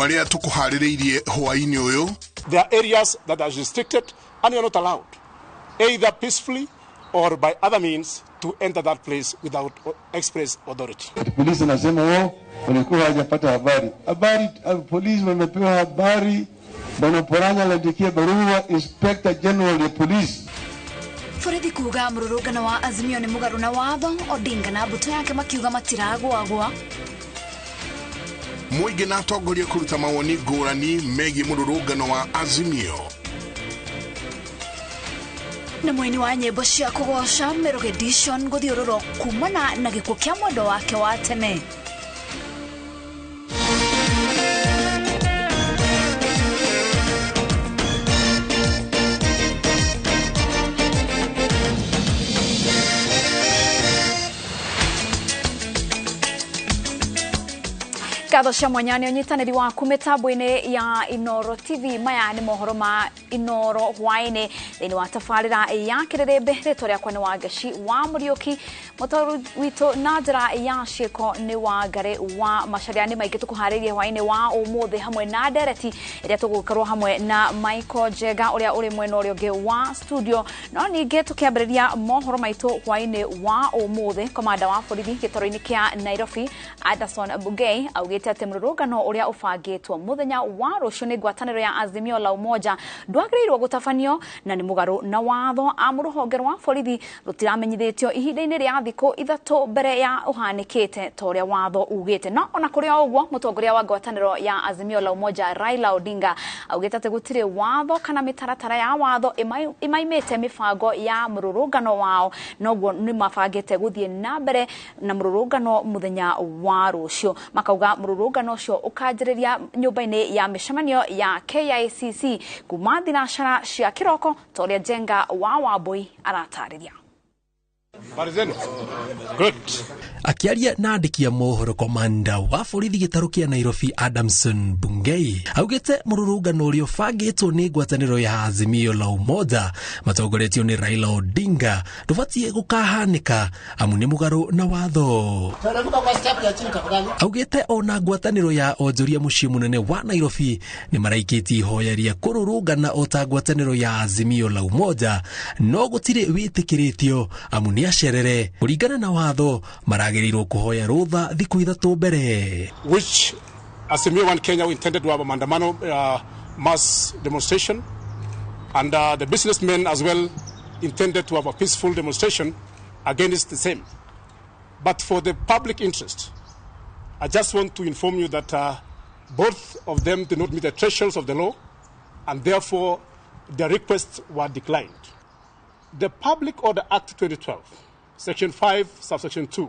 Marĩa tũkũharĩrĩirie hwaĩ-inĩ ũyũ. There are areas that are restricted and you are not allowed, either peacefully or by other means, to enter that place without express authority. Polisi nasema wao walikuwa hawajapata habari. Habari, polisi wamepewa habari. Bwana Oparanya aliandikia barua Inspector General ya polisi. Borithi kuga mururungano wa Azimio ni mugaru na watho. Odinga na mbutu yake makiuga matiragwagwa. Mũingĩ na atongoria kũruta mawoni ngũrani megiĩ mũrũrũngano wa Azimio. Na mwini wa nyĩmbo cia kũgoca Merũ Edition gũthiũrũrwo kumana na gĩkuũ kĩa mwendwa wake wa tene. Ngatho cia mwanya nĩ ũnyitanĩri waku mĩtambo-inĩ ya Inooro TV. Maya nĩ mohoro ma Inooro hwaĩ-inĩ thĩinĩ wa tabarĩra ya kĩrĩrĩmbĩ. Rĩtwa rĩakwa nĩ Wangeci wa Mũriũki, mũtaũri witũ na njĩra ya ciĩko nĩ Wangari wa Macharia. Nĩ maingĩ tũkũharĩirie hwaĩ-inĩ wa ũmũthĩ hamwe na ndereti ĩrĩa tũgũkorwo hamwe na Michael Njenga ũrĩa ũrĩ mwena ũrĩa ũngĩ wa studio. No ningĩ tũkĩambĩrĩria mohoro maitũ hwaĩ-inĩ wa ũmũthĩ, komanda wa borithi gĩtaro-inĩ kĩa Nairobi Anderson Bungei augĩte atĩ mũrũrũngano ũrĩa ũbangĩtwo mũthenya wa rũciũ nĩ ngwatanĩro ya Azimio la Umoja ndwagĩrĩirwo gũtabanio na nĩ mũgarũ na watho. Amu rũhonge rwa borithi rũtiramenyithĩtio ihinda-inĩ rĩa thikũ 3 mbere ya ũhanĩkĩte ta ũrĩa watho ugĩte. No ona kũrĩ o ũguo, mũtongoria wa ngwatanĩro ya Azimio la Umoja Raila Odinga augĩte atĩ gũtirĩ watho kana mĩtaratara ya watho ĩmaimĩte mĩbango ya mũrũrũngano wao, noguo nĩ mabangĩte gũthiĩ na mbere na mũrũrũngano mũthenya wa rũciũ. Makauga mũrũrũngano ũcio ũkanjĩrĩria nyũmba-inĩ ya mĩcemanio ya KICC kuma thinacara cia kĩroko ta ũrĩa Njenga wa Wambui aratarĩria. Good. Akiaria na andĩki a mohoro, komanda wa borithi gĩtarũ kĩa Nairobi Adamson Bungei augĩte mũrũrũngano ũrĩa ũbangĩtwo nĩ ngwatanĩro ya Azimio la Umoja matongoretio nĩ Raila Odinga ndũbatiĩ gũkahanĩka amu nĩ mũgarũ na watho. Augĩte ona ngwatanĩro ya onjoria mũciĩ mũnene wa Nairobi nĩ maraikĩtie ihoya rĩa kũrũrũngana o ta ngwatanĩro ya Azimio la Umoja, no gũtirĩ wĩtĩkĩrĩtio amu nĩ acerere. Kũringana na watho maragĩrĩirwo kũhoya rũtha thikũ 3 mbere. Which Azimio One Kenya intended to have a maandamano mass demonstration, and the businessmen as well intended to have a peaceful demonstration against the same. But for the public interest, I just want to inform you that both of them did not meet the thresholds of the law, and therefore their requests were declined. The Public Order Act 2012, Section 5, Subsection 2,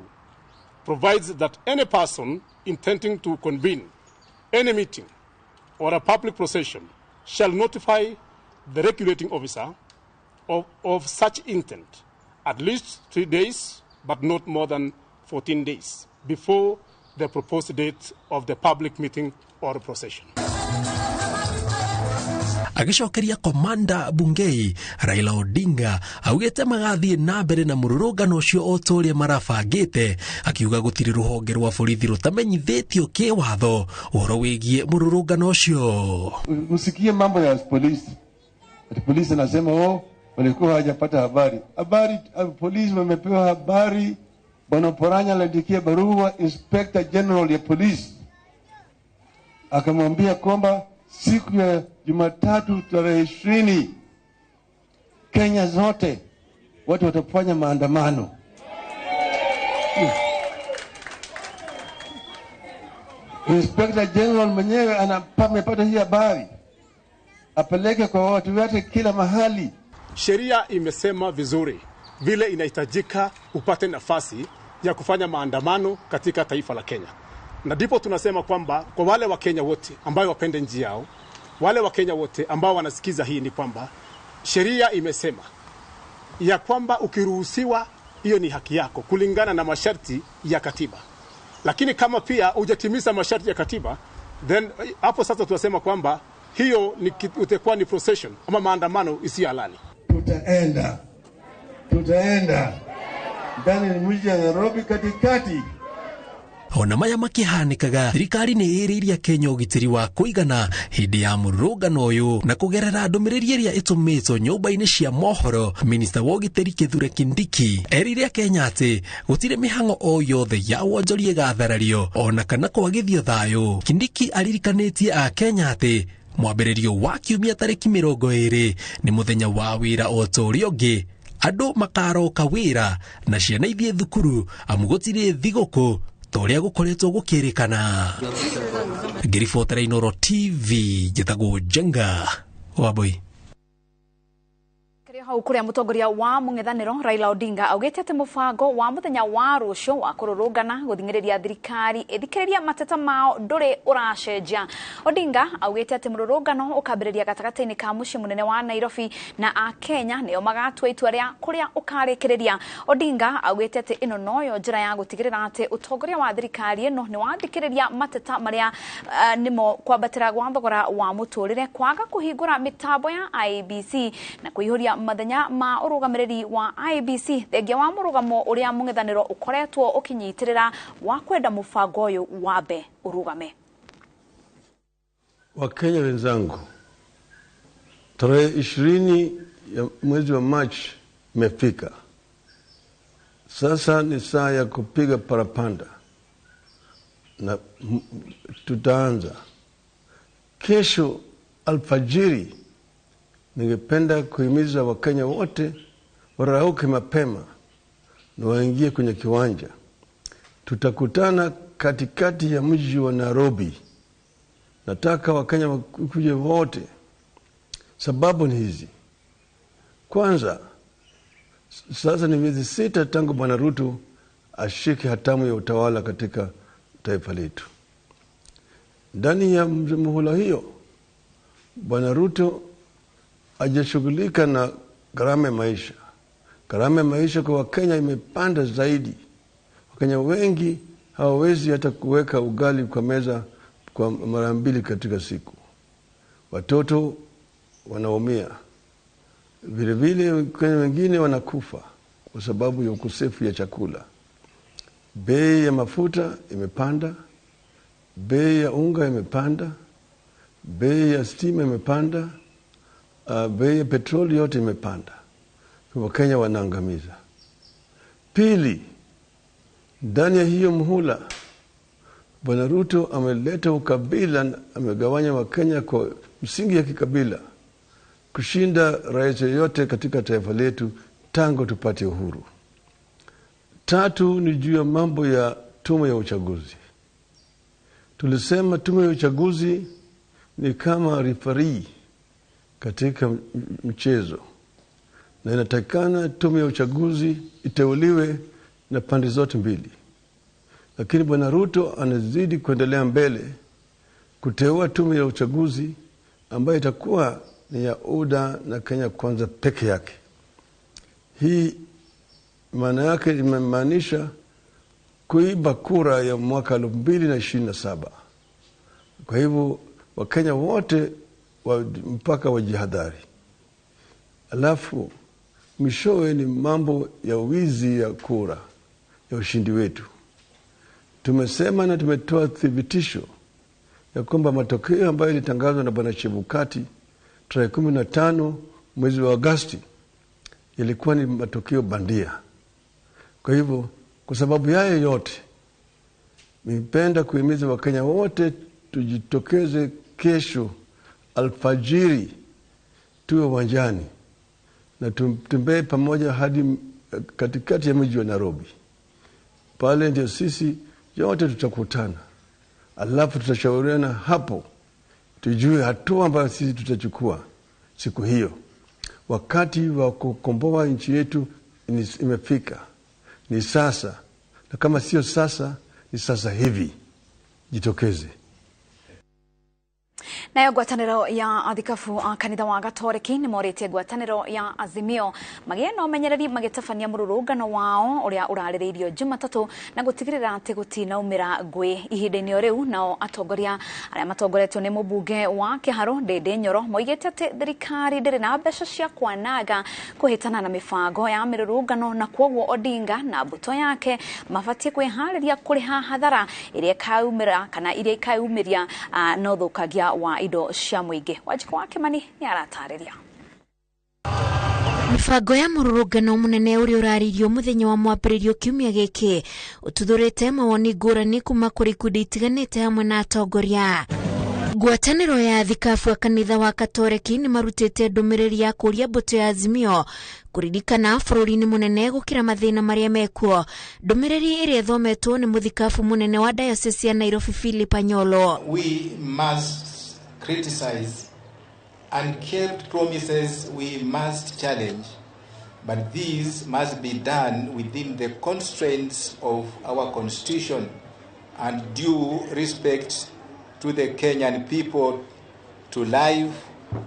provides that any person intending to convene any meeting or a public procession shall notify the regulating officer of such intent at least 3 days, but not more than 14 days before the proposed date of the public meeting or procession. Agĩcokeria komanda Bungei, Raila Odinga augĩte magathiĩ na mbere na mũrũrũngano ũcio o ta ũrĩa marabangĩte, akiuga gũtirĩ rũhonge rwa borithi rũtamenyithĩtio kĩwatho ũhoro wĩgiĩ mũrũrũngano ũcio. Usikie mambo ya polisi. Ati polisi anasema wao walikuwa hawajapata habari. Habari, polisi wamepewa habari. Bwana Oparanya aliandikia barua Inspector General ya polisi akamwambia kwamba siku ya Jumatatu tarehe 20 Kenya zote watu watafanya maandamano. Inspector General mwenyewe amepata hii habari, apeleke kwa watu wote kila mahali. Sheria imesema vizuri vile inahitajika upate nafasi ya kufanya maandamano katika taifa la Kenya. Na ndipo tunasema kwamba kwa wale wa Kenya wote ambao wapende nchi yao, wale wa Kenya wote ambao wanasikiza hii, ni kwamba sheria imesema ya kwamba ukiruhusiwa, hiyo ni haki yako kulingana na masharti ya katiba. Lakini kama pia hujatimiza masharti ya katiba, then hapo sasa tunasema kwamba hiyo ni utakuwa ni procession ama maandamano isiyo halali. Tutaenda ndani ya mji wa Nairobi katikati. Ona maya makĩhanĩkaga, thirikari nĩ ĩrĩirie Kenya ũgitĩri wa kũigana hĩndĩ ya mũrũrũngano ũyũ, na kũgerera ndũmĩrĩri ĩrĩa ĩtũmĩtwo nyũmba-inĩ cia mohoro, minista wa ũgitĩri Kithure Kindiki erire Kenya atĩ gũtirĩ mĩhang'o o yothe ya wonjoria ĩgatharario ona kana kwagithio thayũ. Kindiki aririkanĩtie Akenya atĩ mwambĩrĩrio wa kiumia tarĩki 20 nĩ mũthenya wa wĩra o ta ũrĩa ũngĩ, andũ makaroka wĩra na ciana ithiĩ thukuru amu gũtirĩ thigũkũ ta ũrĩa gũkoretwo gũkĩrĩkana. Ngĩribotera Inooro TV, njĩtagwo Njenga Wambui. Hau kuria mutongoria wa mung'ethaniro Raila Odinga augite ati mubango wa muthenya wa rucio wa kururungana guthing'iriria thirikari ithikiriria mateta mao nduri uracenjia. Odinga augite ati mururungano ukambiriria gatagati-ini ka mucii munene wa Nairobi na Akenya nio magatua itua ria kuria ukarikiriria. Odinga augite ati ino noyo njira ya gutigirira ati utongoria wa thirikari ino ni wathikiriria mateta maria nimo kwambatira gwa thogora wa muturire, kwaga kuhingura mitambo ya IEBC na kuihuria mathenya ma urugamiriri wa IEBC thengia wa murugamo uria mung'ethaniro ukoretwo ukinyitirira wa kwenda mubango uyu wambe urugame. Wakenya wenzangu, tarehe 20 ya mwezi wa Machi imefika. Sasa ni saa ya kupiga parapanda na tutaanza kesho alfajiri. Ningependa kuhimiza Wakenya wote warauke mapema na waingie kwenye kiwanja. Tutakutana katikati ya mji wa Nairobi. Nataka Wakenya wakuje wote. Sababu ni hizi. Kwanza, sasa ni miezi 6 tangu Bwana Ruto ashike hatamu ya utawala katika taifa letu. Ndani ya muhula hiyo, Bwana Ruto hajashughulika na gharama ya maisha. Gharama ya maisha kwa Wakenya imepanda zaidi. Wakenya wengi hawawezi hata kuweka ugali kwa meza kwa mara 2 katika siku. Watoto wanaumia. Vile vile Wakenya wengine wanakufa kwa sababu ya ukosefu ya chakula. Bei ya mafuta imepanda, bei ya unga imepanda, bei ya stima imepanda, bei ya petroli yote imepanda. Wakenya wanaangamiza. Pili, ndani ya hiyo muhula Bwana Ruto ameleta ukabila, amegawanya Wakenya kwa msingi ya kikabila kushinda rais yote katika taifa letu tangu tupate uhuru. Tatu ni juu ya mambo ya tume ya uchaguzi. Tulisema tume ya uchaguzi ni kama referee katika mchezo, na inatakikana tume ya uchaguzi iteuliwe na pande zote mbili. Lakini Bwana Ruto anazidi kuendelea mbele kuteua tume ya uchaguzi ambayo itakuwa ni ya UDA na Kenya Kwanza peke yake. Hii maana yake imemaanisha kuiba kura ya mwaka 2027. Kwa hivyo Wakenya wote mpaka wajihadhari. Alafu mwishowe ni mambo ya wizi ya kura ya ushindi wetu. Tumesema na tumetoa thibitisho ya kwamba matokeo ambayo ilitangazwa na Bwana Chebukati tarehe 15 mwezi wa Agosti ilikuwa ni matokeo bandia. Kwa hivyo, kwa sababu yayo yote, ningependa kuhimiza Wakenya wote tujitokeze kesho alfajiri, tuwe uwanjani na tutembee pamoja hadi katikati ya mji wa Nairobi. Pale ndio sisi yote tutakutana, alafu tutashauriana hapo tujue hatua ambayo sisi tutachukua siku hiyo. Wakati wa kukomboa nchi yetu imefika, ni sasa, na kama sio sasa ni sasa hivi. Jitokeze. Nayo ngwatanĩro ya athikabu a kanitha wa Gatoreki nĩ morĩtie ngwatanĩro ya Azimio magĩe na ũmenyereri magĩtabania mũrũrũngano wao ũrĩa ũrarĩrĩirio Jumatatũ na gũtigĩrĩra atĩ gũtinaumĩra ngũĩ ihinda-inĩ o rĩu. Nao atongoria arĩa matongoretio nĩ mũmbunge wa Kĩharũ Ndĩndĩ Nyoro moigĩte atĩ thirikari ndĩrĩ na mbeca cia kwananga kũhĩtana na mĩbango ya mĩrũrũngano na kwoguo Odinga na mbũtũ yake mabatiĩ kwĩharĩria kũrĩha hathara ĩrĩa ĩkaumĩra kana iria ikaumiria na ũthũkangia wa indo cia mũingĩ. Wanjikũ wa Kimani nĩ aratarĩria. Mĩbango ya mũrũrũngano mũnene ũrĩa ũrarĩirio mũthenya wa mwambĩrĩrio kiumia gĩkĩ ũtuthũrĩte mawoni ngũrani kuma kũrĩ ikundi itiganĩte hamwe na atongoria. Ngwatanĩro ya thikabu a kanitha wa Katoreki nĩ marutĩte ndũmĩrĩri ya kũũria mbũtũ ya Azimio kũririkana bũrũri-inĩ mũnene gũkĩra mathĩna marĩa mekuo. Ndũmĩrĩri ĩrĩa ĩthometwo nĩ mũthikabu mũnene wa diocese ya Nairobi Philip Anyolo. We must criticize and kept promises we must challenge, but these must be done within the constraints of our constitution and due respect to the Kenyan people, to life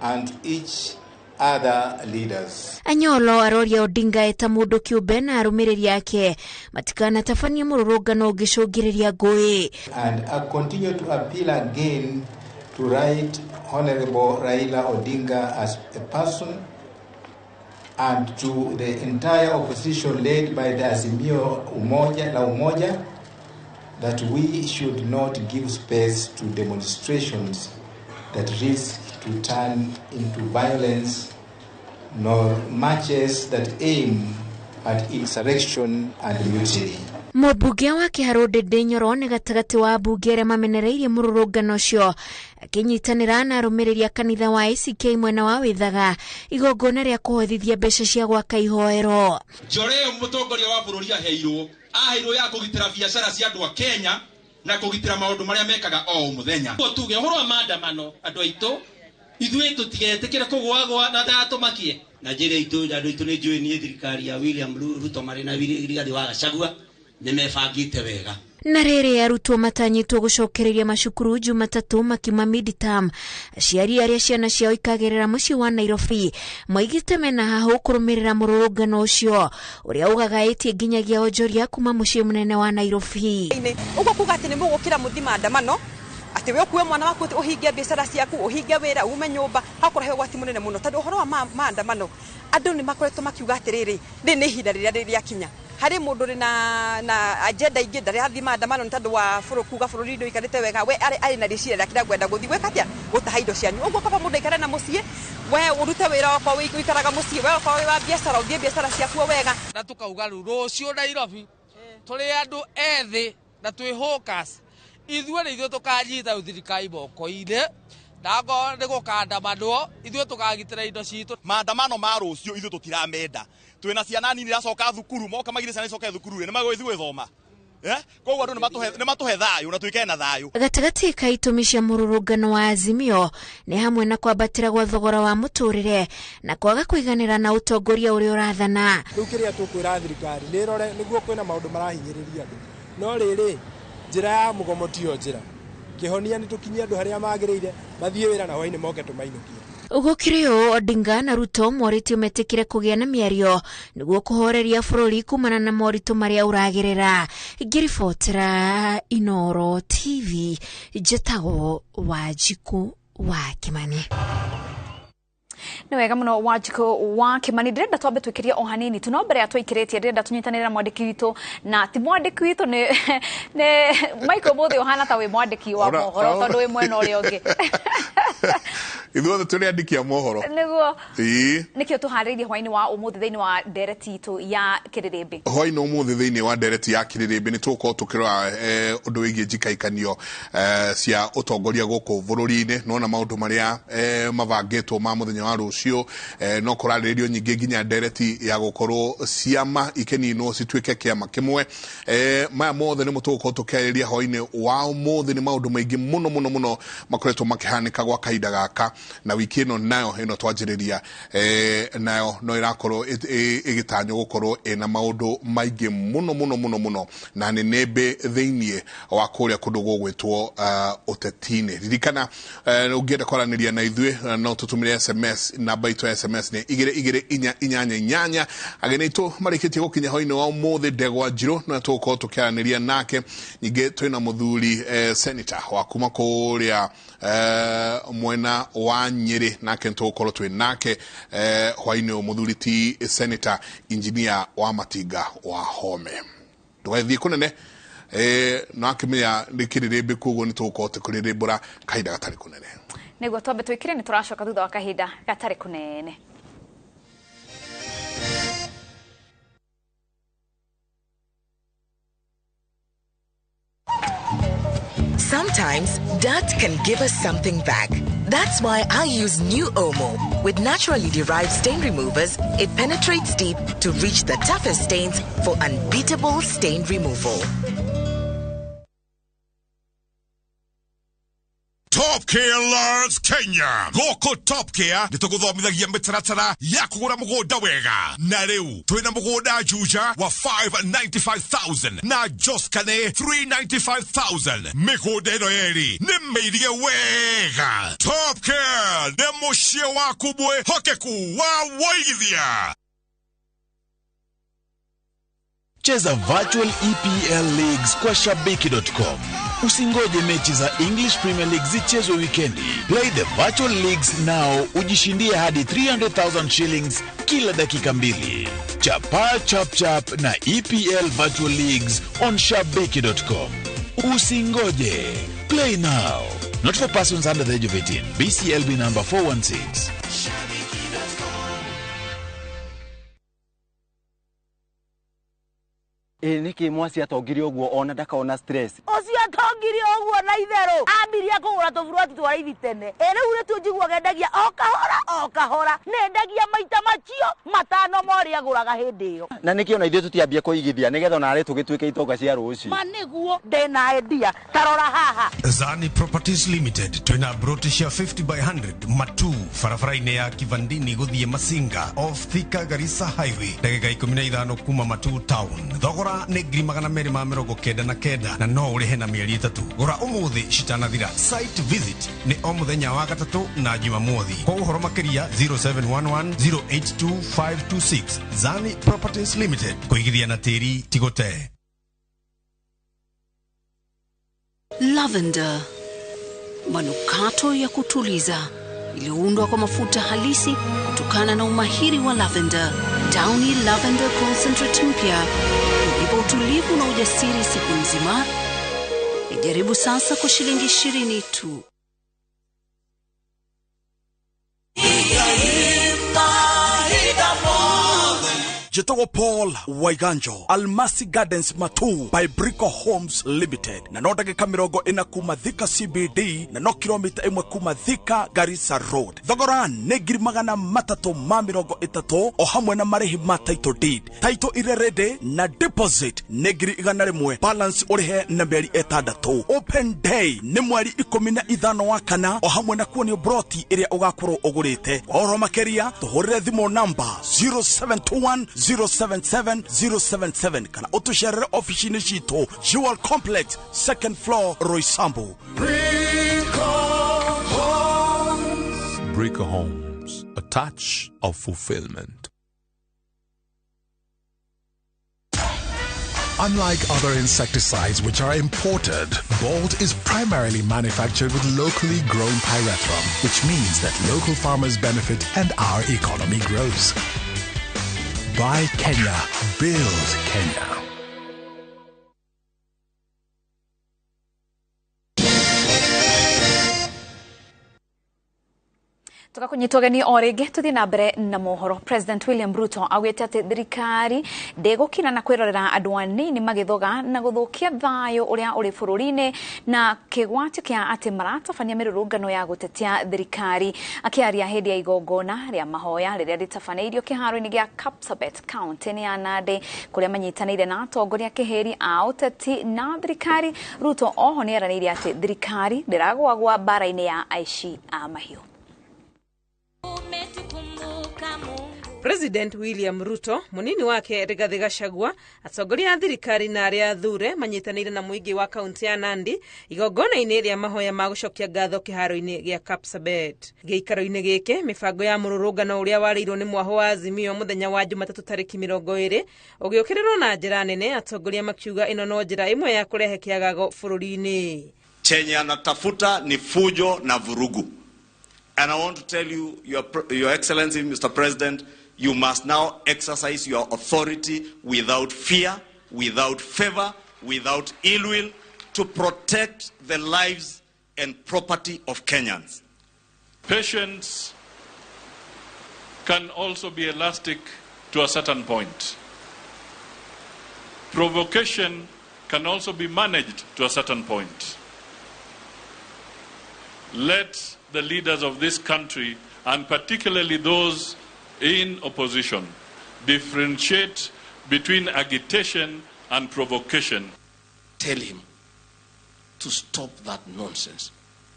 and each other leaders. Anyolo aroria Odinga eta mũndũ kĩũmbe na arũmĩrĩri ake matikanatabanie mũrũrũngano ũngĩcũngĩrĩria ngũĩ. And I continue to appeal again to Right Honorable Raila Odinga as a person and to the entire opposition led by the Azimio Umoja la Umoja that we should not give space to demonstrations that risk to turn into violence nor marches that aim at insurrection and mutiny. Mũmbunge wa Kĩharũ Ndĩndĩ Nyoro nĩ gatagatĩ wa ambunge arĩa mamenereirie mũrũrũngano ũcio akĩnyitanĩra na arũmĩrĩri a kanitha wa ACK mwena wa Wĩthaga igongona rĩa kũhothithia mbeca cia gwaka ihoero. Njore ĩyo mũtongoria wa bũrũri aheirwo ya kũgitĩra biacara cia andũ a Kenya na kũgitĩra maũndũ marĩa mekaga o mũthenya. Tuge ũhoro wa maandamano andũ aitũ ithuĩ tũtigetĩkĩre kũgwagwa na ndatũmakie na njĩra itũ andũ aitũ nĩ njũĩ niĩ thirikari ya William Ruto marĩ na Rigathĩ wa Gachagua nĩmebangĩte wega. Na rĩrĩ arutwo matanyĩtwo gũcokereria macukuru Jumatatũ makiuma midterm, aciari arĩa ciana ciao ikagerera mũciĩ wa Nairobi moigĩte mena hahũ kũrũmĩrĩra mũrũrũngano ũcio ũrĩa ũgagaĩtie nginyagia onjoria kuma mũciĩ mũnene wa Nairobi. Ũguo kuga atĩ nĩ mũgũkĩra mũthi maandamano atĩ we ũkue mwana waku ũhinge biacara ciaku ũhinge wĩra ume nyũmba hakorwo he ũgwati mũnene mũno tondũ ũhoro wa maandamano andũ nĩ makoretwo makiuga atĩrĩrĩ rĩ nĩ ihinda rĩrĩa rĩakinya harĩ mũndũ ũrĩ na agenda ingĩ ndarĩ athiĩ maandamano nĩ tondũ wa kuga bũrũri ndũikarĩte wega we arĩ na rĩciria rĩake rĩa kwenda gũthiĩ gwĩka atĩa gũtaha indo cianyu ũguo kaba mũndũ aikare na mũciĩ we ũrute wĩra okorwo ũikaraga mũciĩ we okorwo wĩ wa biacara ũthiĩ biacara ciaku wega. Na tũkauga rĩu rũciũ Nairobi tũrĩ andũ ethĩ na twĩ hawkers ithuĩ nĩ ithuĩ tũkanyita thirikari moko-inĩ na angorwo nĩ gũkandamanwo ithuĩ tũkagitĩra indo citũ. Maandamano ma rũciũ ithuĩ tũtiramenda twĩna ciana nini iracoka thukuru moka magire ciana icoke thukuru nĩ magũgĩthiĩ gwĩthoma koguo andũ nĩ matũhe thayũ na tuikare na thayũ. Gatagatĩ ka itũmi cia mũrũrũngano wa Azimio nĩ hamwe na kwambatĩra gwa thogora wa mũtũrĩre na kwaga kũiganĩra na ũtongoria ũrĩa ũrathana. Rĩu kĩrĩa tũkwĩra thirikari nĩ ĩrore nĩguo kwĩna maũndũ marahinyĩrĩria andũ no rĩrĩ njĩra ya mũgomo tiyo njĩra kĩhonia nĩ tũkinyie andũ harĩa magĩrĩire mathiĩ wĩra na hwaĩ-inĩ moke tũmainũkie. Gũkĩrĩ ũũ Odinga na Ruto morĩtio metĩkĩre kũgĩa na mĩario nĩguo kũhoreria bũrũri kumana na moritũ marĩa ũragerera. Ngĩribotera Inooro TV njĩtagwo Wanjikũ wa Kimani. Nĩ wega mũno Wanjikũ wa Kimani, ndĩrenda twambe twĩkĩrie o hanini tu no mbere ya tũikĩrĩtie ndĩrenda tũnyitanĩre na mwandĩki witũ na ti mwandĩki witũ nĩ Michael mũthĩ ũhana ta wĩ mwandĩki wa mohoro tondũ wĩ mwena ũrĩa ũngĩ. Ithuothe tũrĩ andĩki a mohoro nĩguo nĩkĩo tũharĩrĩirie hwaĩ-inĩ wa ũmũthĩ thĩinĩ wa ndereti itũ ya kĩrĩrĩmbĩ. Hwaĩ-inĩ ũmũthĩ thĩinĩ wa ndereti ya kĩrĩrĩmbĩ nĩ tũgũkorwo tũkĩrora ũndũ wĩgiĩ njikaikanio cia ũtongoria gũkũ bũrũri-inĩ nona maũndũ marĩa mabangĩtwo ma mũthenya wa rũciũ no kũrarĩrĩrio nyingĩ nginya ndereti ya gũkorwo ciama ikĩninwo cituĩke kĩama kĩmwe. Maya mothe nĩmo tũgũkorwo tũkĩarĩrĩria hwaĩ-inĩ wa ũmũthĩ. Nĩ maũndũ maingĩ mũno mũno mũno makoretwo makĩhanĩka gwa kahinda gaka. Na wiki ĩno nayo ĩno twanjĩrĩria nayo no ĩrakorwo ĩgĩtanywo gũkorwo ĩna maũndũ maingĩ mũno mũno mũno mũno na nĩnĩmbĩ thĩiniĩ wa kũrĩa kũndũ gũgwĩtwo ũteti-inĩ. Ririkana ũngĩenda kwaranĩria na ithuĩ no tũtũmĩre SMS, namba itũ ya SMS nĩ 22488. Ageni aitũ marĩkĩtie gũkinya hwainĩ wa ũmũthĩ, Ndegwa Njirũ no tũgũkorwo tũkĩaranĩria nake. Ningĩ twĩna mũthuri senator wa kuma kũrĩa mwena wa Nyĩrĩ, nake nĩtũgũkorwo twĩ nake hwainĩ ũyũ, mũthuri ti senator engineer wa Matinga wa Home. Ndũgathiĩ kũnene, no akĩmenya nĩ kĩrĩrĩmbĩ, koguo nĩ tũgũkorwo tũkĩrĩrĩmbũra kahinda gatarĩ kũnene. Nĩguo twambe twĩkire, nĩ tũracoka thutha wa kahinda gatarĩ kũnene. Sometimes dirt can give us something back. That's why I use new Omo. With naturally derived stain removers, it penetrates deep to reach the toughest stains for unbeatable stain removal. Top Care Learns Kenya. Gũkũ Top Care nĩtũgũthomithagia mĩtaratara ya kũgũra mũgũnda wega. Na rĩu twĩna mũgũnda Juja wa 595,000 na Joskane 395,000. Mĩgũnda ĩno yerĩ nĩ mĩirige wega. Top Care nĩ mũciĩ waku mwĩhokeku wa wũigithia. Cheza virtual EPL leagues kwa shabiki.com. Usingoje mechi za English Premier League zichezwe wikendi. Play the virtual leagues now, ujishindie hadi 300,000 shillings kila dakika mbili. Chapa chap chap na EPL virtual leagues on shabiki.com. Usingoje. Play now. Not for persons under the age of 18. BCLB number 416. Ĩ nĩkĩ mwaci atongire ũguo ona ndakaona stress? Ũcio atongire ũguo na itherũ ambirie kũgũra tũburoti twa raithi tene. Ĩ rĩu nĩtuo njiguaga endagia o kahora o kahora, nĩ endagia maita macio matano ma ũrĩa agũraga hĩndĩ ĩyo. Na nĩkĩ ona ithuĩ tũtiambie kũigithia nĩgetha ona arĩ tũgĩtuĩke itonga cia rũciũ? Ma nĩguo ndĩna idea, ta rora haha. Zani Properties Limited twina broti cia 50 by 100 Matu barabara-inĩ ya Kivandini gũthiĩ Masinga off Thika Garissa Highway, ndagĩka 15 kuma Matu town. Thogora nĩ 299,000 na no ũrĩhe na mĩeri 3. Gũra ũmũthĩ citanathira. Site visit nĩ o mũthenya wa gatatũ na Jumamothi. Kwa ũhoro makĩria 0711 082 526. Zani Properties Limited, kũigithia na tĩri ti gũte. Lavender, manukato ya kutuliza iliyoundwa kwa mafuta halisi kutokana na umahiri wa lavender. Downy Lavender Concentrate mpya hujipa utulivu na ujasiri siku nzima. Ijaribu sasa kwa shilingi 20 tu. Njĩtagwo Paul Waiganjo, Almasi Gardens Matu by Brico Homes Limited, na no ndagĩka 40 kuma Thika CBD na no kilomita 1 kuma Thika Garissa Road. Thogora nĩ 330,000 o hamwe na marĩhi ma title deed, title ire ready na deposit nĩ 100,000, balance ũrĩhe na mĩeri 6. Open day nĩ mweri 15 wa kana o hamwe na kuonio broti ĩrĩa ũgakorwo ũgũrĩte. Kwa ũhoro makĩria tũhũrĩre thimũ namba 0721 077 077 kana ũtũcerere ofici-inĩ citũ Jewel Complex, second floor, Roysambu. Brico Homes, a touch of fulfillment. Unlike other insecticides which are imported, Bolt is primarily manufactured with locally grown pyrethrum, which means that local farmers benefit and our economy grows. Buy Kenya, build Kenya. Tugakunyitwo geni o rĩngĩ tũthiĩ na mbere na mohoro. President William Ruto augĩte atĩ thirikari ndĩgũkira na kwĩrorera andũ anini magĩthoga na gũthũkia thayũ ũrĩa ũrĩ bũrũri-inĩ na kĩgwatio kĩa atĩ maratabania mĩrũrũngano ya gũtetia thirikari. Akĩaria hĩndĩ ya igongona rĩa mahoya rĩrĩa rĩtabanĩirio kĩharo-inĩ gĩa Kapsabet kaunti-inĩ ya Nandi kũrĩa manyitanĩire na atongoria kĩhĩri a ũteti na thirikari, Ruto oho nĩeranĩire atĩ thirikari ndĩragwagwa mbara-inĩ ya aici a mahiũ. President William Ruto, munini wake Rigathi Gachagua, atongoria a thirikari na aria athure manyitanĩire na mũingĩ wa kaunti ya Nandi igongona-inĩ rĩa mahoya ma gũcokia ngatho kĩharo-inĩ gĩa Kapsabet. Gĩikaro-inĩ gĩkĩ mĩbango ya mũrũrũngano ũrĩa warĩirwo nĩ mwaho wa Azimio mũthenya wa Jumatatũ tarĩki 20 ũgĩũkĩrĩrwo na njĩra nene, atongoria makiuga ĩno no njĩra ĩmwe ya kũrehe kĩagago bũrũri-inĩ. Chenye anatafuta ni fujo na vurugu. And I want to tell you, Your Excellency, Mr. President, you must now exercise your authority without fear, without favor, without ill will, to protect the lives and property of Kenyans. Patience can also be elastic to a certain point. Provocation can also be managed to a certain point. Let the leaders of this country, and particularly those in opposition, differentiate between agitation and provocation. Tell him to stop that nonsense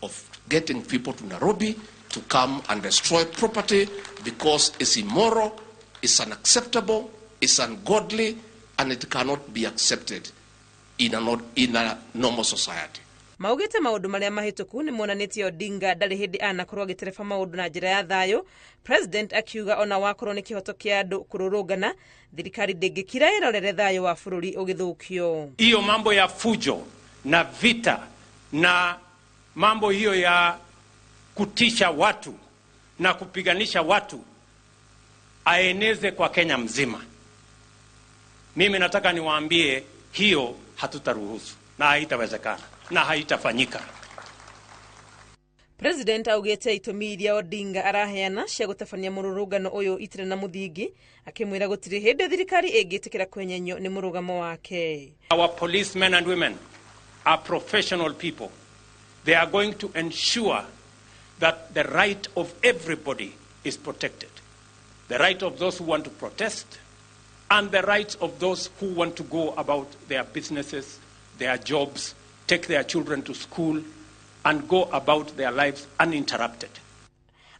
of getting people to Nairobi to come and destroy property, because it's immoral, it's unacceptable, it's ungodly, and it cannot be accepted in a normal society. Maugite maundu maria mahituku ni monanitie Odinga ndari hindi anakorwo agitereba maundu na njira ya thayu. President akiuga ona wakorwo ni kihoto kia andu kururungana, thirikari ndingikira irorere thayu wa bururi ugithukio. Hiyo mambo ya fujo na vita na mambo hiyo ya kutisha watu na kupiganisha watu aeneze kwa Kenya mzima. Mimi nataka niwaambie hiyo hatutaruhusu na haitawezekana na haitafanyika. President augite itumi iria Odinga araheana cia gutabania mururungano uyu itire na muthingi, akimwira gutiri hindi thirikari ingitikira kwenyenywo ni murugamo wake. Our policemen and women are professional people. They are going to ensure that the right of everybody is protected. The right of those who want to protest and the rights of those who want to go about their businesses, their jobs, take their children to school and go about their lives uninterrupted.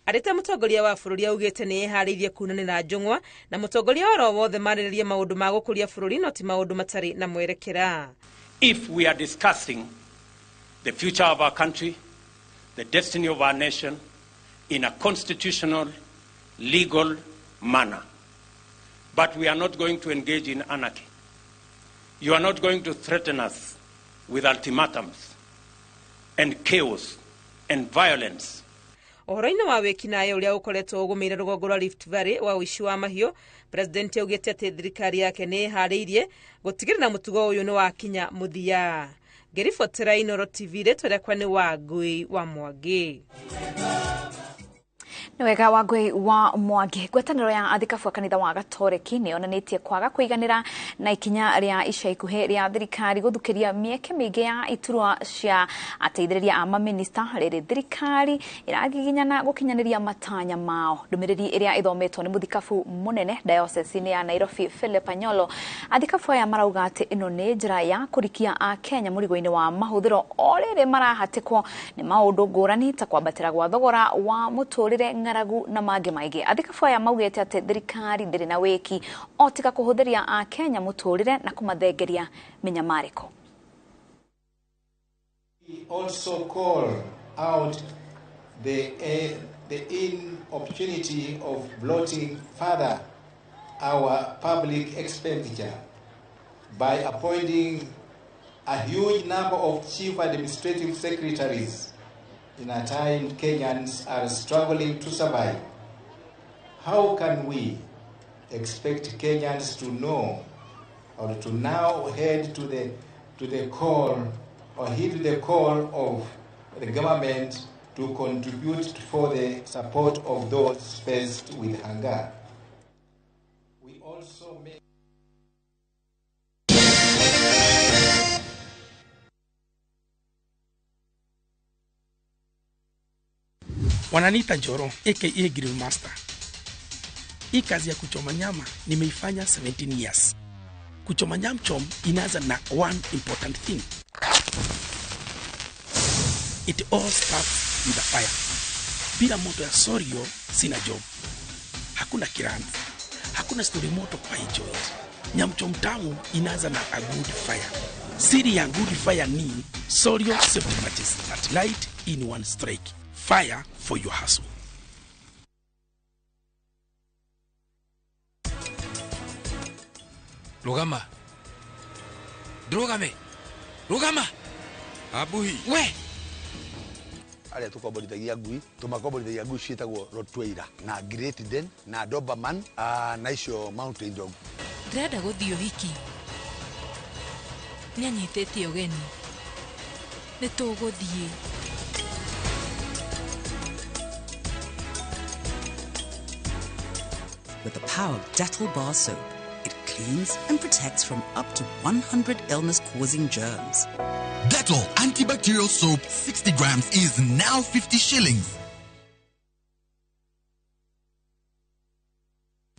Arita mutongoria wa bururi augite ni eharirie kunanira njung'wa na mutongoria oro wothe marĩrĩrie maũndũ ma gũkũria bururi no ti maũndũ matarĩ na mwerekera. If we are discussing the future of our country, the destiny of our nation in a constitutional, legal manner. But we are not going to engage in anarchy. You are not going to threaten us with ultimatums and chaos and violence. Ũhoro-inĩ wa wĩkinaĩ ũrĩa ũkoretwo ũgũmĩire rũgongo rwa Rift Valley wa ũici wa mahiũ, President augĩte atĩ thirikari yake nĩ ĩharĩirie gũtigĩrĩra mũtugo ũyũ nĩ wakinya mũthia. Ngĩribotera Inooro TV, rĩtwa rĩakwa nĩ Wangui wa Mwangi. Nĩ wega Wangui wa Mwangi. Ngwatanĩro ya athikabu a kanitha wa Gatoreki nĩ yonanĩtie kwaga kũiganĩra na ikinya rĩa ica ikuhĩ rĩa thirikari gũthukĩria mĩeke mĩingĩ ya iturwa cia ateithĩrĩria a mamĩnista rĩrĩ thirikari ĩragiginyana gũkinyanĩria matanya mao. Ndũmĩrĩri ĩrĩa ĩthometwo nĩ mũthikabu mũnene diocese-inĩ ya Nairobi Philip Anyolo, athikabu aya marauga atĩ ĩno nĩ njĩra ya kũrikia Akenya mũrigo-inĩ wa mahũthĩro o rĩrĩ marahatĩkwo nĩ maũndũ ngũrani ta kwambatĩra gwa thogora wa mũtũrĩre, ng'aragu na mangĩ maingĩ. Athikabu aya maugĩte atĩ thirikari ndĩrĩ na wĩki o tiga kũhũthĩria Akenya mũtũrĩre na kũmathengeria mĩnyamarĩko. We also call out the inopportunity of bloating further our public expenditure by appointing a huge number of chief administrative secretaries in a time Kenyans are struggling to survive. How can we expect Kenyans to know or to now head to the call or heed the call of the government to contribute for the support of those faced with hunger? We also make Wananiita Njoro aka Grill Master. Hii kazi ya kuchoma nyama nimeifanya 17 years. Kuchoma nyam chom inaanza na one important thing. It all starts with a fire. Bila moto ya sorio sina job. Hakuna kiranzi. Hakuna story moto kwa hii joint. Nyamchom tamu inaanza na a good fire. Siri ya good fire ni Sorio safety matches that light in one strike. Fire for your hustle. Rugama. Rugame. Rugama. Abuhi. We. Arĩa tũkomborithagia ngui tũmakomborithagia ngui ciĩtagwo Rottweiler na Great Dane na Doberman na icio Mountain Dog. Ndĩrenda gũthiĩ ũhiki. Nĩanyitĩte ũgeni. Nĩtũgũthiĩ. With the power of Dettol bar soap, it cleans and protects from up to 100 illness-causing germs. Dettol antibacterial soap 60 grams is now 50 shillings.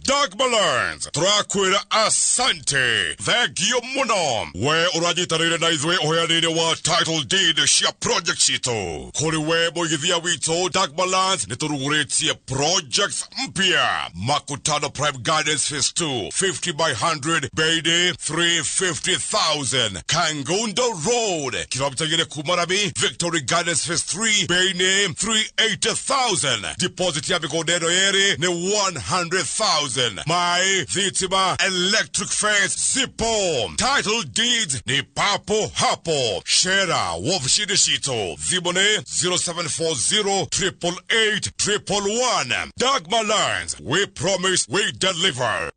Dagmalands turakwira asante thengio muno we uranyitanĩire na ithuĩ ũheanĩire wa title deed cia project citũ kũrĩ we mũigithia witũ Dagmalands nĩ tũrugũrĩtie projects mpya Makutano Prime Gardens Phase 2 50 by 100 bei 350,000 Kangundo Road kilomita igĩrĩ kuma Rami Victory Gardens Phase 3 bei 380,000 deposit ya mĩgũnda ĩno yerĩ nĩ 100,000 My thitima electric fence zipo title deeds ni papo hapo shera wofishini citũ thimũ nĩ 0740 888 111 Dagmar Lands, we promise we deliver.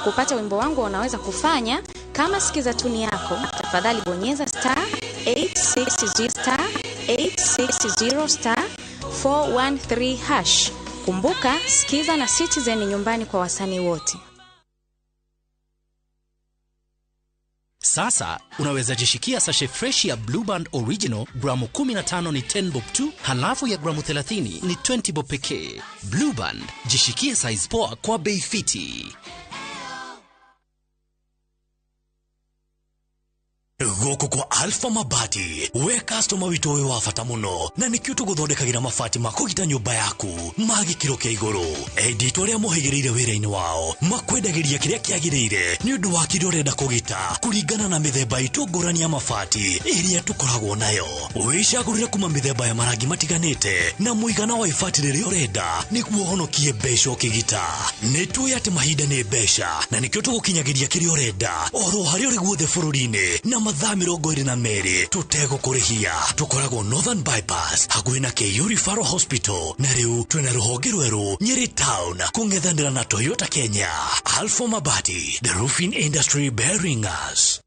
Kupata wimbo wangu unaweza kufanya kama sikiza tuni yako, tafadhali bonyeza star 860 star 860 star 413 hash. Kumbuka, sikiza na Citizen ni nyumbani kwa wasanii wote. Sasa unaweza jishikia sachet fresh ya Blue Band Original gramu 15 ni 10 bob tu, halafu ya gramu 30 ni 20 bob pekee. Blue Band, jishikie size poa kwa bei fiti. Gũkũ kwa Alpha Mabati we customer witũ wĩ wa bata mũno na nĩkĩo tũgũthondekagĩra mabati ma kũgita nyũmba yaku ma gĩkĩro kĩa igũrũ. Endi arĩa mohĩgĩrĩire wĩra-inĩ wao makwendagĩria kĩrĩa kĩagĩrĩire nĩ ũndũ wa kĩrĩa ũrenda kũgita kũringana na mĩthemba itũ ngũrani ya mabati ĩrĩa tũkoragwo nayo. Wĩcagũrĩre kuma mĩthemba ya marangi matiganĩte na mũigana wa ibati rĩrĩa ũrenda nĩguo ũhonokie mbeca ũkĩgita. Nĩ tũĩ atĩ mahinda nĩ mbeca na nĩkĩo tũgũkinyagĩria kĩrĩa ũrenda oro harĩa ũrĩ guothe bũrũri-inĩ na mathaa 22 tũtegũkũrĩhia. Tũkoragwo Northern Bypass hakuhĩ na KU Referral Hospital na rĩu twĩna rũhonge rwerũ Nyeri Town kũng'ethanĩra na Toyota Kenya. Alpha Mabati, the roofing industry bearing us.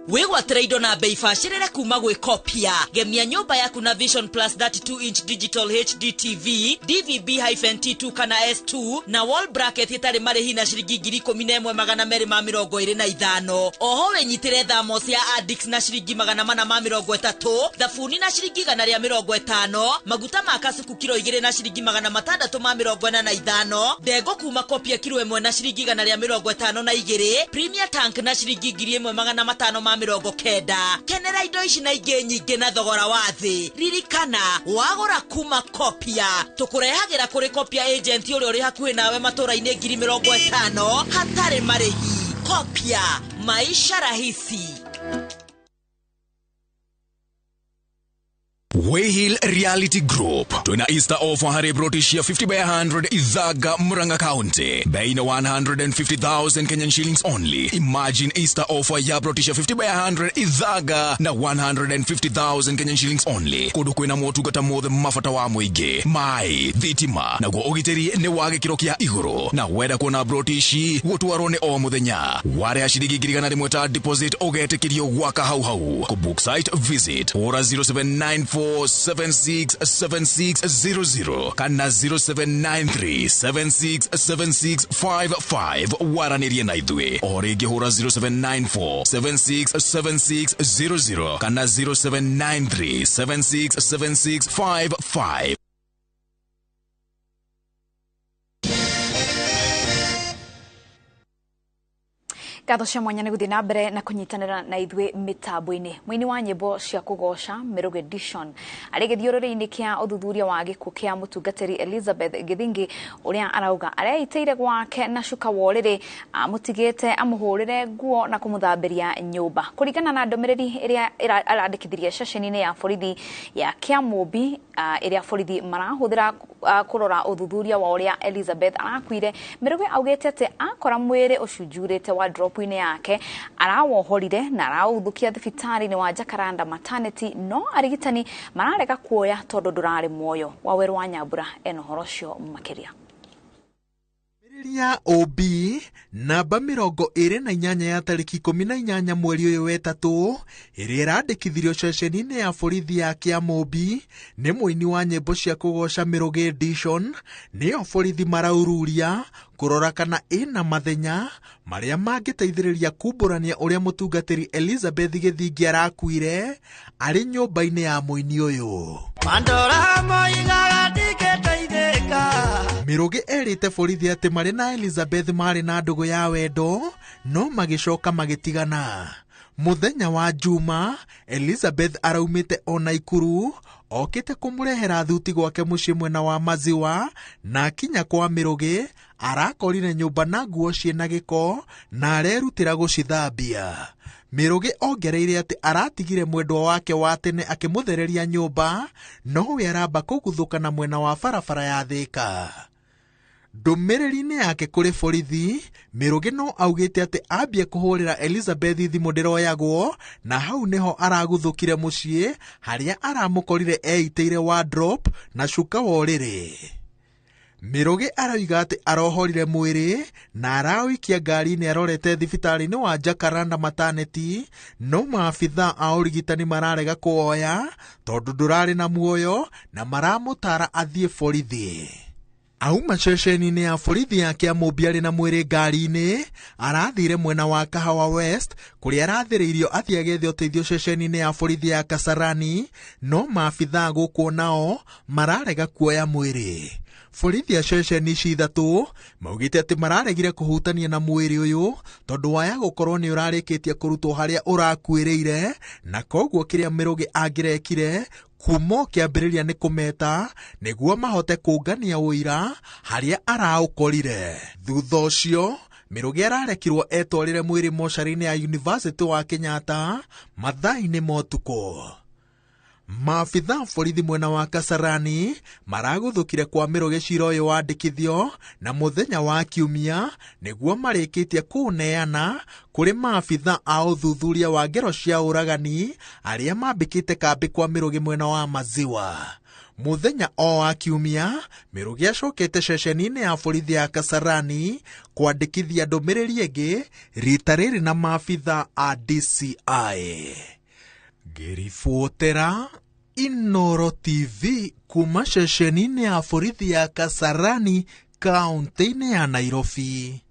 Wĩgwatĩre indo na bei bacĩrĩre kuma gwĩ Kopia. Gemia nyũmba yaku na Vision Plus 32 inch digital HD TV DVB-T2 kana S2 na wall bracket ĩtarĩ marĩhi na ciringi 11,225. Oho wĩnyitĩre thamos ya Addicts na ciringi 430, thabuni na ciringi 150, maguta ma kasuku kilo 2 na ciringi 645, ndengũ kuma Kopia kilo 1 na ciringi 152, Premier Tank na ciringi 1590. Kenera indo ici na ingĩ nyingĩ na thogora wa thĩ. Ririkana wagũra kuma Kopia tũkũrehagĩra kũrĩ Kopia agent ũrĩa ũrĩ hakuhĩ nawe matũra-inĩ 50,000 hatarĩ marĩhi. Kopia, maisha rahisi. Wayhill Reality Group twina Easter offer harĩ broti cia 50 by 100 Ithaga Murang'a County bei na 150,000 Kenyan shillings only. Imagine Easter offer ya broti cia 50 by 100 Ithaga na 150,000 Kenyan shillings only. Kũndũ kwĩna motungata mothe mabata wa mũingĩ, maĩ, thitima naguo ũgitĩri nĩ wa gĩkĩro kĩa igũrũ. Na wenda kuona broti ici gũtwarwo nĩ o mũthenya, warĩha ciringi 100,000 ta deposit ũgetĩkĩrio gwaka hau hau. Kũ book site visit hũra 0794 767600 kana 0793 767655 waranĩrie na ithuĩ o rĩngĩ hũra 0794 767600 kana 0793 767655. Ngatho cia mwanya nĩ gũthiĩ na mbere na kũnyitanĩra na ithuĩ mĩtambo-inĩ. Mũini wa nyĩmbo cia kũgoca Mĩrũgĩ Dishon arĩ gĩthiũrũrĩ-inĩ kĩa ũthuthuria wa gĩkuũ kĩa mũtungatĩri Elizabeth Githingi ũrĩa arauga areitĩire gwake na cuka wa ũrĩrĩ amũtigĩte amũhũrĩre nguo na kũmũthambĩria nyũmba. Kũringana na ndũmĩrĩri ĩrĩa arandĩkithirie ceceni-inĩ ya borithi ya Kĩamũmbi ĩrĩa borithi marahũthĩra kũrora ũthuthuria wa ũrĩa Elizabeth arakuire, Mĩrũgĩ augĩte atĩ akora mwĩrĩ ũcunjurĩte wa drop-inĩ yake arawohorire na araũthũkia thibitarĩ-inĩ wa Jacaranda Maternity, no arigitani mararega kuoya tondũ ndũrarĩ muoyo. Waweru wa Nyambura ena ũhoro ũcio makĩria. Ya OB namba 28 ya tarĩki 18 mweri ũyũ wetatũ ĩrĩa ĩrandĩkithirio ceceni-inĩ ya borithi ya Kĩamũmbi nĩ mũini wa nyĩmbo cia kũgoca Mĩrũgĩ Dishon nĩyo borithi maraururia kũrora kana ĩna mathenya marĩa mangĩteithĩrĩria kumbũrania ũrĩa mũtungatĩri Elizabeth Githingi arakuire arĩ nyũmba-inĩ ya mũini ũyũ. Mĩrũgĩ erĩte borithi atĩ marĩ na Elizabeth marĩ na ndũgũ ya wendo no magĩcoka magĩtigana. Mũthenya wa Juma Elizabeth araumĩte o Naikuru okĩte kũmũrehera thuti gwake mũciĩ mwena wa Maziwa na akinya kwa Mĩrũgĩ arakorire nyũmba na nguo ciĩna gĩko na arerutĩra gũcithambia. Mĩrũgĩ ongereire atĩ aratigire mwendwa wake wa tene akĩmũthereria nyũmba nowe aramba kũguthũka na mwena wa barabara ya Thĩka. Ndũmĩrĩri-inĩ yake kũrĩ borithi Mĩrũgĩ no augĩte atĩ ambie kũhũrĩra Elizabeth thimũ ndĩroyagwo na hau nĩho araguthũkire mũciĩ harĩa aramũkorire eitĩire wardrobe na cuka wa ũrĩrĩ. Mĩrũgĩ arauga atĩ arohorire mwĩrĩ na araũikia ngari-inĩ arorete thibitarĩ-inĩ wa Jacaranda Maternity no maabithaa a ũrigitani mararega kũwoya tondũ ndũrarĩ na muoyo na maramũtara athiĩ borithi. Auma ceceni-inĩ ya borithi ya Kĩamũmbi arĩ na mwĩrĩ ngari-inĩ arathire mwena wa Kahawa West kũrĩa arathĩrĩirio athiĩ agethe ũteithio ceceni-inĩ ya borithi ya Kasarani no maabithaa gũkũ nao mararega kuoya mwĩrĩ. Borithi ya ceceni ici ithatũ maugĩte atĩ mararegire kũhutania na mwĩrĩ ũyũ tondũ waya gũkorwo nĩ ũrarĩkĩtie kũrutwo harĩa ũrakuĩrĩire na koguo kĩrĩa Mĩrũgĩ angĩrekire kuma kĩambĩrĩria nĩ kũmeta nĩguo mahote kũngania ũira harĩa araũkorire. Thutha ũcio Mĩrũgĩ ararekirwo etwarĩre mwĩrĩ mocarĩ-inĩ ya University wa Kenyatta mathaa-inĩ ma ũtukũ. Maabithaa borithi mwena wa Kasarani maraguthũkire kwa Mĩrũgĩ cira ũyũ wandĩkithio na mũthenya wa Kiumia nĩguo marĩkĩtie kũũneana kũrĩ maabithaa a ũthuthuria wa ngero cia ũragani arĩa mambĩkĩte kambĩ kwa Mĩrũgĩ mwena wa Maziwa. Mũthenya o wa Kiumia Mĩrũgĩ acokete ceceni-inĩ ya borithi ya Kasarani kwandĩkithia ndũmĩrĩri ĩngĩ rita rĩrĩ na maabithaa a DCI. Ngĩribotera Inoro TV kuma ceceni-inĩ ya borithi ya Kasarani kaunti-inĩ ya Nairobi,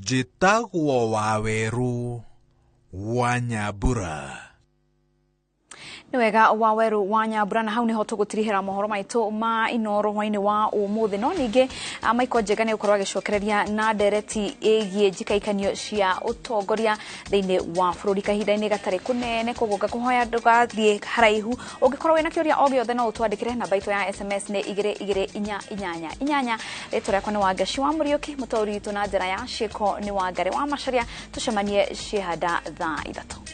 njĩtagwo Waweru wa Nyambura. Nĩ wega Waweru wa Nyambura, na hau nĩho tũgũtirihĩra mohoro maitũ ma Inoro hwainĩ wa ũmũthĩ. No ningĩ Michael Njega nĩ gũkorwo agĩcokereria na ndereti ĩgiĩ njikaikanio cia ũtongoria thĩinĩ wa bũrũri kahinda-inĩ gatarĩ kũnene, koguo ngakũhoya ndũgathiĩ haraihu. Ũngĩkorwo wĩna kĩũria o gĩothe no ũtwandĩkĩre, namba itũ ya SMS nĩ 22488. Rĩtwa rĩakwa nĩ Wangaci wa Mũriũki, mũtaũri witũ na njĩra ya ciĩko nĩ Wangari wa Macharia. Tũcemanie ciĩhanda thaa 3.